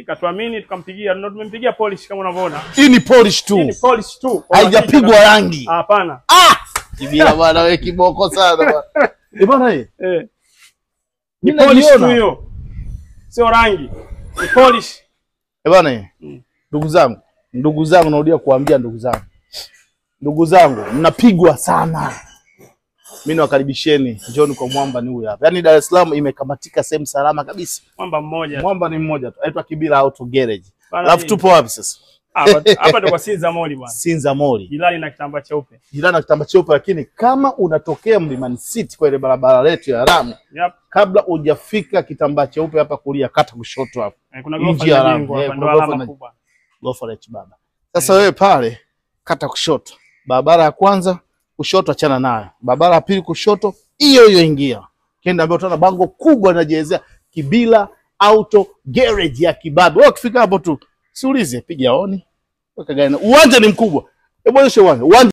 Katuamini tukampigia, ndio tumempigia polish kama unavyoona. Hii ni polish tu. Hii ni polish tu. Haijapigwa rangi. Hapana. Ah! Kibila bwana wewe kiboko sana bwana. Eh bwana hii. Eh. Ni polish tu hiyo. Sio rangi. Ni polish. Eh bwana hii. Ndugu zangu narudia kuambia ndugu zangu. Ndugu zangu, mnapigwa sana. Mimi nawakaribisheni, njoni kwa mwamba ni huyu hapa. Yaani Dar es Salaam imekamatika sehemu salama kabisa. Mwamba mmoja. Mwamba ni mmoja tu. Anaitwa Kibila Auto Garage. Alafu tupo wapi sasa? Hapa ndo kwa Sinza Mall bwana. Sinza Mall. Jirani na kitambaa cheupe. Jirani na kitambaa cheupe, lakini kama unatokea Mlimani City kwa ile barabara letu ya lami. Yep. Kabla hujafika kitambaa cheupe hapa kulia, kata kushoto hapo. Kuna gorofa inajengwa hapa, ndo alama kubwa. Gorofa la Chibaba. Sasa wewe pale kata kushoto. Barabara ya kwanza kushoto achana nayo. Barabara ya pili kushoto, hiyo hiyo ingia. Kenda ambayo utaona bango kubwa linajielezea Kibila Auto Garage ya Kibabe. Wewe ukifika hapo tu, siulize, piga honi. Weka gari. Uwanja ni mkubwa. Hebu onyesha uwanja. Uwanja